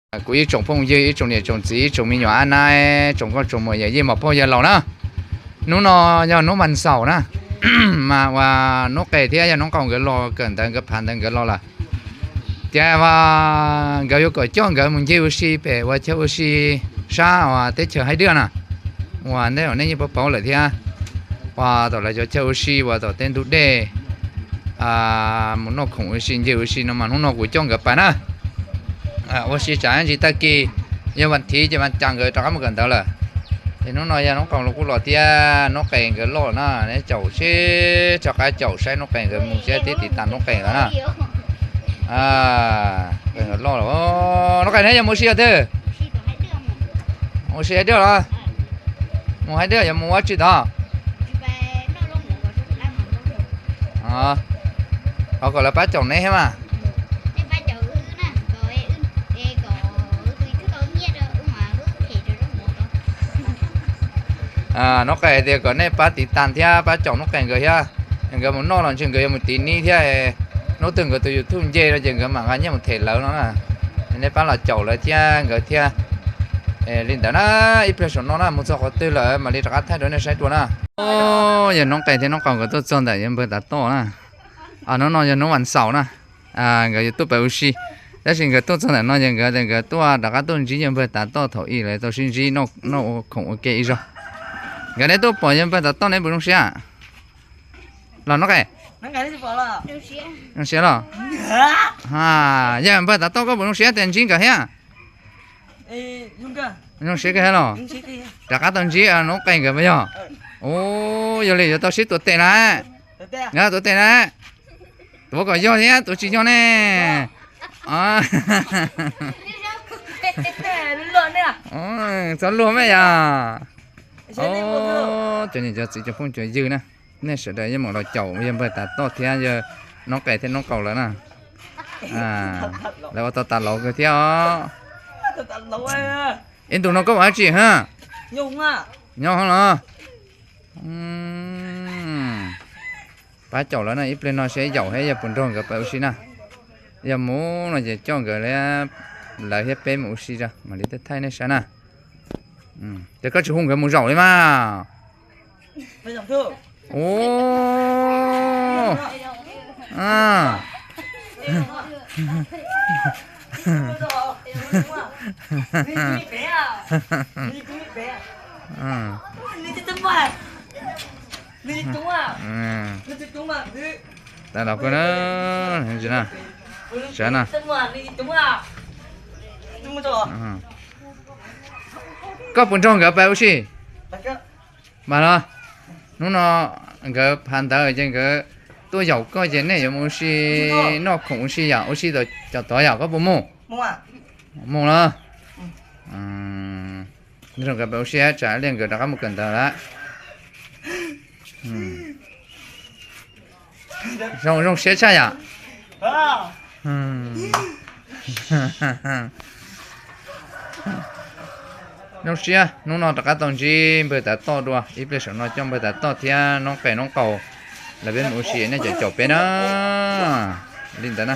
Kuv ib tsoom phooj ywg, ib tsoom niam tsoom txiv, ib tsoom me nyuam ab naib, tsoom nkauj tsoom muam, yawm yij muam phauj yawg laus na. Hnub no yog hnub vas xaum na, mas uas Noob Qes thiab yawg Noob Qaus nkawd los kawm ntawv, nkawd phav ntawv nkawd los lawm. Ces uas nkawd yuav kom coj nkawd mus nce ua si pem uas chaw ua si sab uas teb chaws Haib Dwaj na. Uas nej, nej yeej paub paub lawm thiab, uas tom lawv cov chaw ua si uas tom tej ntug dej, mus noj khoom ua si nce ua si no mas hnub no kuv coj nkawd pais na. Ua si tsam ntsis tag kis, yog vas thiv ces mas cas nkawd rov qab mus kawm ntawv lawm. Ces hnub no yog Noob Qaus los kuj los thiab, Noob Qes nkawd loj na, neb caum seb, rov qab caum saib Noob Qes nkawd mus thiab tib tiv tas Noob Qes nkawd na. Nkawd loj lawm. Noob Qes neb yuav mus ua si os twg? Mus ua si Haib Dwaj los? Mus Haib Dwaj yuav mus ua tsi tod? Thov kom lawv pab caum neb thiab mas. Noob Qes tias kom nej pab tiv tas thiab pab caum Noob Qes nkawd thiab. Nkawd mus noj los ntshe nkawd yuav mus tiv nib thiab. Hnub twg nkawd tus YouTube nce no ces nkawd mam nqa nyiaj mus them lawv no na. Nej pab los caum lawv thiab nkawd thiab. Li ntawd na, ib pliag saum no na mus txog qhov twg lawm mam li rov qab thaij rau nej saib dua na. Yog Noob Qes thiab Noob Qaus nkawd tuaj txog ntawm yawg npawg Tav Toj na. Hnub no yog hnub vas xaum na. Nkawd yuav tuaj pem ua si, tab sis nkawd tuaj txog ntawm no ces nkawd tias nkawd tuaj rov qab tuaj ntsib yawg npawg Tav Toj thaum ub lawv tau sib ntsib noj ua khoom ua ke ib zaug. Nkawd neb tuaj pom yawg npawg Tav Toj neb puas zoo siab? Los Noob Qes, zoo siab los? Yawg npawg Tav Toj koj puas zoo siab tias ntsib nkawd thiab? Zoo siab kawg thiab los? Rov qab tau ntsib Noob Qes nkawd puas yog? Ua, yog li yuav tau sib tuav tes na. Tuav tes na. Tuav kom yog thiab tuav tsis yog ne. Txhob luag me yom. Cov niam cov txiv cov phooj cov ywg na, nej sawv daws yeej meem los caum yawg npawg Tav Toj thiab yawg Noob Qes thiab Noob Qaus lawv na. Lawv ua tau tas laus kawg thiab os. Ib ntus no koj ua dab tsi ha? Nyob los? Pab caum lawv no ib pliag no seb yaum thiab yog puas nrog nkawd pab ua si na. Yog mus no ces coj nkawd, lawv thiab peb mus ua si tso mam li thaij nej saib na. Ces koj tsis hu nkawd mus zaum li mas. Ua, tas los koj na, sav na. Koj puas nrog nkawd pab ua si? Mas los, hnub no nkawd phav ntawv ces nkawd tuaj yaum koj ces nej yuav mus ua si, noj khoom ua si yom, ua si cov tod yom, koj puas mus? Mus los. Nrog nkawd pab ua si tsam ib pliag nkawd rov qab mus kawm ntawv lawm. Zoo, zoo siab tshaj yom. Zoo siab hnub no rov qab tau ntsib npawg Tav Toj dua, ib pliag saum no coj npawg Tav Toj thiab noob qes noob qaus lawv peb mus ua si nej cov caum peb na. Li ntawd na.